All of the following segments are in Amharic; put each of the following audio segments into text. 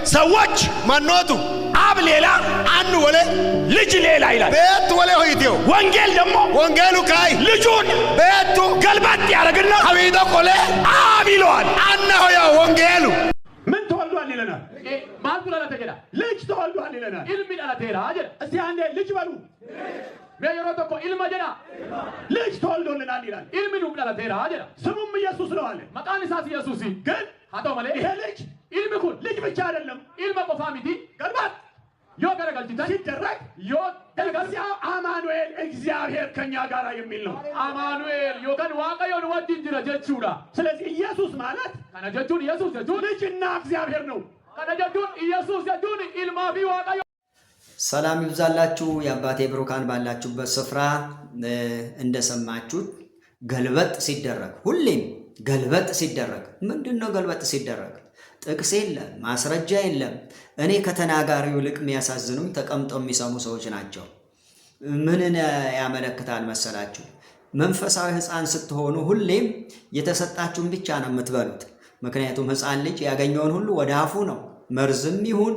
ሰዎች Mannootu አብ ሌላ Annu wole ልጅ ሌላ ይላል። Beettu woleho yiteyo. ወንጌል ደግሞ Wongeelu kayi ልጁን Beettu ገልበጥ ያደርግና kawiido qole አብ ይለዋል። Annaho yawo wongeelu. ምን ተወልዷል ይለናል? Maaltu dhalate jedha? ልጅ ተወልዷል ይለናል። Ilmi dhalateera jedha. እስቲ አንዴ ልጅ በሉ። Mee yeroo tokko ilma jedha. ልጅ ተወልዶልናል ይላል። Ilmi nuuf dhalateera jedha. ስሙም ኢየሱስ ነው አለ። Maqaan isaas Yesuusi. ግን Haa ta'u malee ይሄ ልጅ ilmi kun ልጅ ብቻ አይደለም። ilma qofaa miti. ገልበጥ Yoo garagalchitan ሲደረግ yoo garagal አማኑኤል እግዚአብሔር ከኛ ጋር የሚል ነው። Amaanu'eel yookaan Waaqayyo nu wajjin jira jechuudha. ስለዚህ ኢየሱስ ማለት Kana jechuun Yesuus jechuun ልጅና እግዚአብሔር ነው። kana jechuun Yesuus jechuun ilmaa fi Waaqayyo. ሰላም ይብዛላችሁ የአባቴ ብሩካን ባላችሁበት ስፍራ። እንደሰማችሁት ገልበጥ ሲደረግ፣ ሁሌም ገልበጥ ሲደረግ ምንድን ነው? ገልበጥ ሲደረግ ጥቅስ የለም፣ ማስረጃ የለም። እኔ ከተናጋሪው ይልቅ የሚያሳዝኑኝ ተቀምጠው የሚሰሙ ሰዎች ናቸው። ምንን ያመለክታል መሰላችሁ? መንፈሳዊ ሕፃን ስትሆኑ ሁሌም የተሰጣችሁን ብቻ ነው የምትበሉት። ምክንያቱም ሕፃን ልጅ ያገኘውን ሁሉ ወደ አፉ ነው። መርዝም ይሁን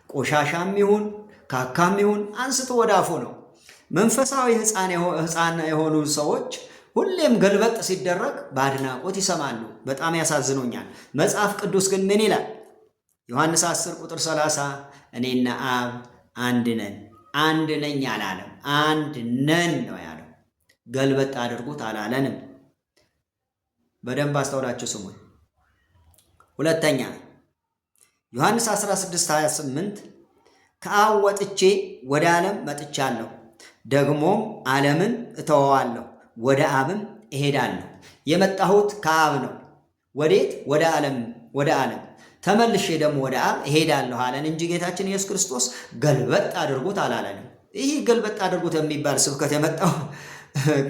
ቆሻሻም ይሁን ካካም ይሁን አንስቶ ወደ አፉ ነው። መንፈሳዊ ሕፃን የሆኑ ሰዎች ሁሌም ገልበጥ ሲደረግ በአድናቆት ይሰማሉ። በጣም ያሳዝኑኛል። መጽሐፍ ቅዱስ ግን ምን ይላል? ዮሐንስ 10 ቁጥር 30 እኔና አብ አንድ ነን። አንድ ነኝ አላለም፣ አንድ ነን ነው ያለው። ገልበጥ አድርጉት አላለንም። በደንብ አስተውላችሁ ስሙን። ሁለተኛ ዮሐንስ 16 28 ከአብ ወጥቼ ወደ ዓለም መጥቻለሁ፣ ደግሞም ዓለምን እተወዋለሁ፣ ወደ አብም እሄዳለሁ። የመጣሁት ከአብ ነው። ወዴት? ወደ ዓለም። ወደ ዓለም ተመልሼ ደግሞ ወደ አብ እሄዳለሁ አለን እንጂ ጌታችን ኢየሱስ ክርስቶስ ገልበጥ አድርጉት አላለንም። ይህ ገልበጥ አድርጉት የሚባል ስብከት የመጣው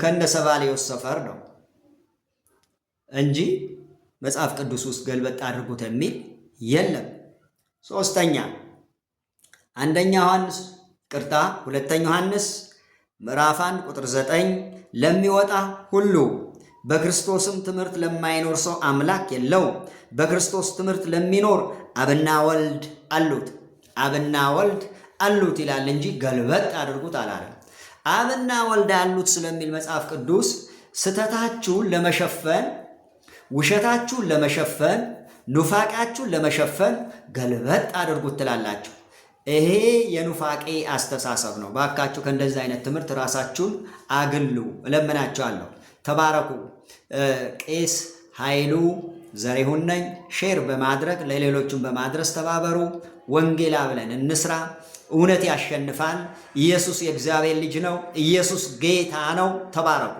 ከነ ሰባሌዎስ ሰፈር ነው እንጂ መጽሐፍ ቅዱስ ውስጥ ገልበጥ አድርጉት የሚል የለም። ሶስተኛ አንደኛ ዮሐንስ ቅርታ ሁለተኛ ዮሐንስ ምዕራፍ 1 ቁጥር 9 ለሚወጣ ሁሉ በክርስቶስም ትምህርት ለማይኖር ሰው አምላክ የለውም። በክርስቶስ ትምህርት ለሚኖር አብና ወልድ አሉት። አብና ወልድ አሉት ይላል እንጂ ገልበጥ አድርጉት አላለም። አብና ወልድ አሉት ስለሚል መጽሐፍ ቅዱስ ስተታችሁን ለመሸፈን፣ ውሸታችሁን ለመሸፈን፣ ኑፋቂያችሁን ለመሸፈን ገልበጥ አድርጉት ትላላችሁ። ይሄ የኑፋቄ አስተሳሰብ ነው። ባካችሁ ከእንደዚህ አይነት ትምህርት ራሳችሁን አግሉ እለምናችኋለሁ። ተባረኩ። ቄስ ኃይሉ ዘሪሁን ነኝ። Share በማድረግ ለሌሎቹም በማድረስ ተባበሩ። ወንጌል አብረን እንስራ። እውነት ያሸንፋል። ኢየሱስ የእግዚአብሔር ልጅ ነው። ኢየሱስ ጌታ ነው። ተባረኩ።